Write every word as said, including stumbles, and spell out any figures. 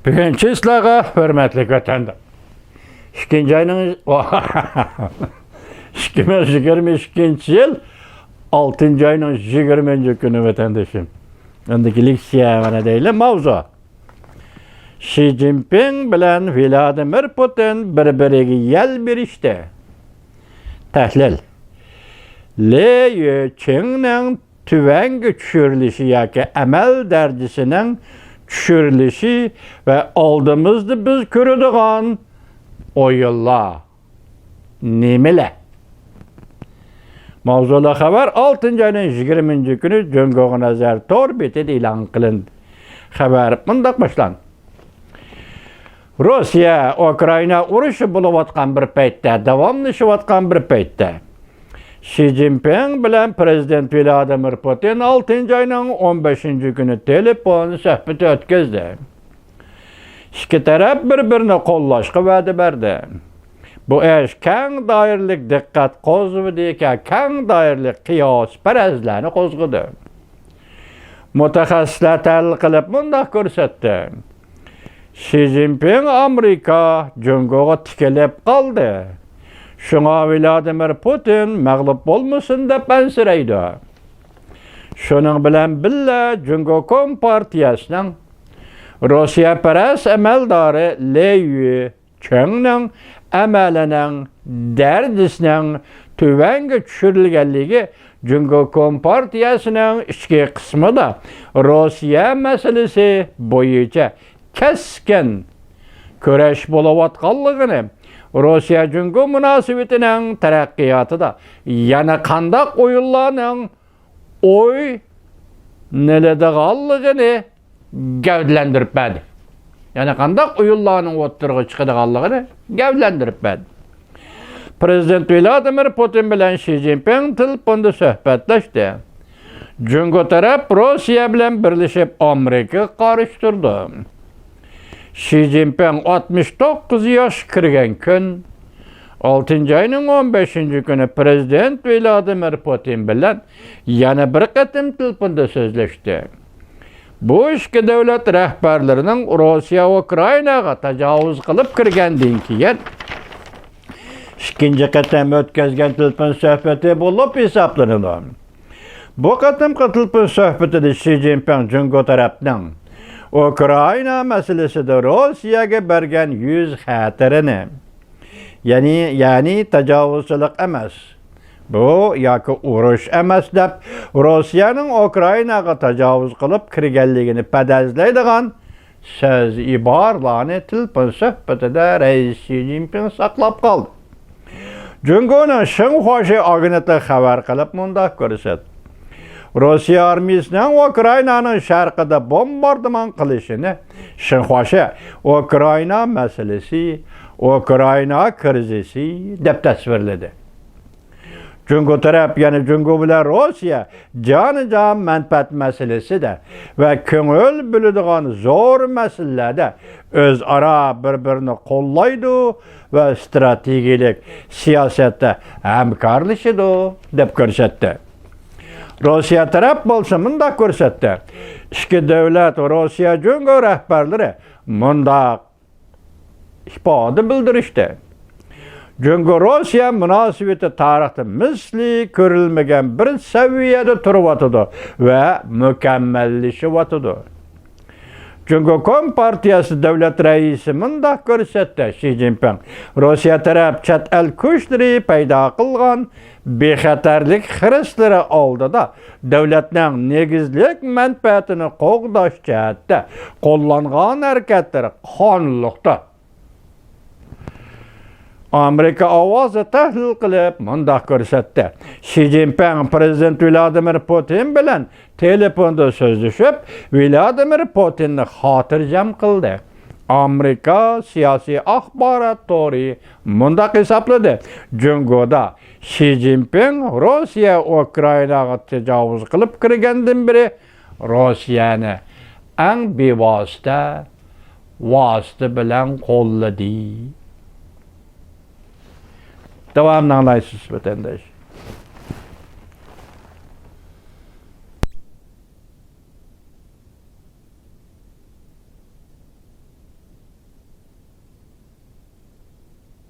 بۈگۈنكى سىلەرگە ھۆرمەتلىك ۋەتەنداش. ئىككىنچى ئاينىڭ، ئىككى مىڭ يىگىرمە ئىككىنچى يىل ئالتىنچى ئاينىڭ يىگىرمىنچى كۈنى ۋەتەندىشىم. ئەمدىكى لېكسىيە مانا دەيلى ماۋزۇ. شى جىنپىڭ بىلەن ۋلادىمىر پۇتىن بىر-بىرىگە يەل بېرىشتى. تەھلىل. لى يۈچېڭنىڭ تۆۋەنگە چۈشۈرۈلۈشى ياكى ئەمەل دەرىجىسىنىڭ چۈشۈرۈلۈشى ۋە ئالدىمىزدا بىز كۆرىدىغان ئويۇنلار نېمىلەر؟ ماۋزۇلۇق خەۋەر ئالتىنچى ئاينىڭ يىگىرمىنچى كۈنى جۇڭگوغا نەزەر تور بېتىدە ئېلان قىلىندى. خەۋەر مۇنداق باشلاندى. روسىيە، ئۇكرائىنا ئۇرۇشى بولۇۋاتقان بىر پەيتتە، داۋاملىشىۋاتقان بىر پەيتتە، شى جىنپىڭ بىلەن پىرېزىدېنت ۋلادىمىر پۇتىن ئالتىنچى ئاينىڭ ئون بەشىنچى كۈنى تېلېفون سۆھبىتى ئۆتكۈزدى. ئىككى تەرەپ بىر-بىرىنى قوللاشقا ۋەدە بەردى. بۇ ئىش كەڭ دائىرىلىك دىققەت قوزغىدى، كەڭ دائىرىلىك قىياسپەرەزلەرنى قوزغىدى. مۇتەخەسسىسلەر تەھلىل قىلىپ مۇنداق كۆرسەتتى. شى جىنپىڭ ئامېرىكا جۇڭگوغا تىكىلىپ قالدى. شۇڭا ۋلادىمىر پۇتىن مەغلۇپ بولمىسۇن دەپ ئەنسىرەيدۇ. شۇنىڭ بىلەن بىللە، جۇڭگو كومپارتىيەسىنىڭ روسىيەپەرەس ئەمەلدارى لى يۈچېڭنىڭ ئەمەلىنىڭ دەرىجىسىنىڭ تۆۋەنگە چۈشۈرۈلگەنلىكى جۇڭگو كومپارتىيەسىنىڭ ئىچكى قىسمىدا روسىيە مەسىلىسى بويىچە كەسكىن كۈرەش بولۇۋاتقانلىقىنى، روسىيە جۇڭگو مۇناسىۋىتىنىڭ تەرەققىياتىدا يەنە قانداق ئويۇنلارنىڭ ئوينىلىدىغانلىقىنى گەۋدىلەندۈرۈپ بەردى. يەنە قانداق ئويۇنلارنىڭ ئوتتۇرىغا چىقىدىغانلىقىنى گەۋدىلەندۈرۈپ بەردى. پىرېزىدېنت ۋلادىمىر پۇتىن بىلەن شى جىنپىڭ تېلېفوندا سۆھبەتلەشتى. جۇڭگو تەرەپ روسىيە بىلەن بىرلىشىپ ئامېرىكىغا قارشى تۇرىدۇ. شى جىنپىڭ ئاتمىش توققۇز ياشقا كىرگەن كۈن، ئالتىنچى ئاينىڭ ئون بەشىنچى كۈنى پىرېزىدېنت ۋلادىمىر پۇتىن بىلەن يەنە بىر قېتىم تېلېفوندا سۆزلەشتى. بۇ ئىككى دۆلەت رەھبەرلىرىنىڭ روسىيە ئۇكرائىناغا تاجاۋۇز قىلىپ كىرگەندىن كېيىن ئىككىنچى قېتىم ئۆتكۈزگەن تېلېفون سۆھبىتى بولۇپ ھېسابلىنىدۇ. بۇ قېتىمقى تېلېفون سۆھبىتىدە شى جىنپىڭ جۇڭگو تەرەپنىڭ ئۇكرائىنا مەسىلىسىدە روسىيەگە بەرگەن يۈز خەتىرىنى، يەنى، يەنى تاجاۋۇزچىلىق ئەمەس، بۇ ياكى ئۇرۇش ئەمەس دەپ، روسىيەنىڭ ئۇكرائىناغا تاجاۋۇز قىلىپ كىرگەنلىكىنى پەدەزلەيدىغان سۆز ئىبارىلەرنى تېلېفون سۆھبىتىدە رەئىس شى جىنپىڭ ساقلاپ قالدى. جۇڭگونىڭ شىنخۇاشى ئاگېنتلىقى خەۋەر قىلىپ مۇنداق كۆرسەتتى. روسىيە ئارمىيىسىنىڭ ئۇكرائىنانىڭ شەرقىدە بومباردىمان قىلىشىنى شىنخۇاشى ئۇكرائىنا مەسىلىسى، ئۇكرائىنا كىرىزىسى دەپ تەسۋىرلىدى. جۇڭگو تەرەپ يەنە جۇڭگو بىلەن روسىيە جانىجان مەنپەئەت مەسىلىسىدە ۋە كۆڭۈل بۆلىدىغان زور مەسىلىلەردە ئۆزئارا بىر-بىرىنى قوللايدۇ ۋە ئىستراتېگىيەلىك سىياسەتتە ھەمكارلىشىدۇ، دەپ كۆرسەتتى. روسىيە تەرەپ بولسا مۇنداق كۆرسەتتى. ئىككى دۆلەت، روسىيە جۇڭگو رەھبەرلىرى مۇنداق ئىپادە بىلدۈرۈشتى. جۇڭگو روسىيە مۇناسىۋىتى تارىختا مىسلى كۆرۈلمىگەن بىر سەۋىيەدە تۇرۇۋاتىدۇ ۋە مۇكەممەللىشىۋاتىدۇ. جۇڭگو كومپارتىيەسى دۆلەت رەئىسى مۇنداق كۆرسەتتى، شى جىنپىڭ روسىيە تەرەپ چەت ئەل كۈچلىرى پەيدا قىلغان بىخەتەرلىك خىرىسلىرى ئالدىدا دۆلەتنىڭ نېگىزلىك مەنپەئەتىنى قوغداش جەھەتتە قوللانغان ھەرىكەتلىرى قانۇنلۇقتۇر. ئامېرىكا ئاۋازى تەھلىل قىلىپ مۇنداق كۆرسەتتى، شى جىنپىڭ پىرېزىدېنت ۋلادىمىر پۇتىن بىلەن تېلېفوندا سۆزلىشىپ، ۋلادىمىر پۇتىننى خاتىرجەم قىلدى. ئامېرىكا سىياسىي ئاخبارات تورى مۇنداق ھېسابلىدى، جۇڭگودا شى جىنپىڭ روسىيە ئۇكرائىناغا تاجاۋۇز قىلىپ كىرگەندىن بېرى روسىيەنى ئەڭ بىۋاسىتە ۋاسىتە بىلەن قوللىدى. داۋامىنى ئاڭلايسىز، ۋەتەنداش.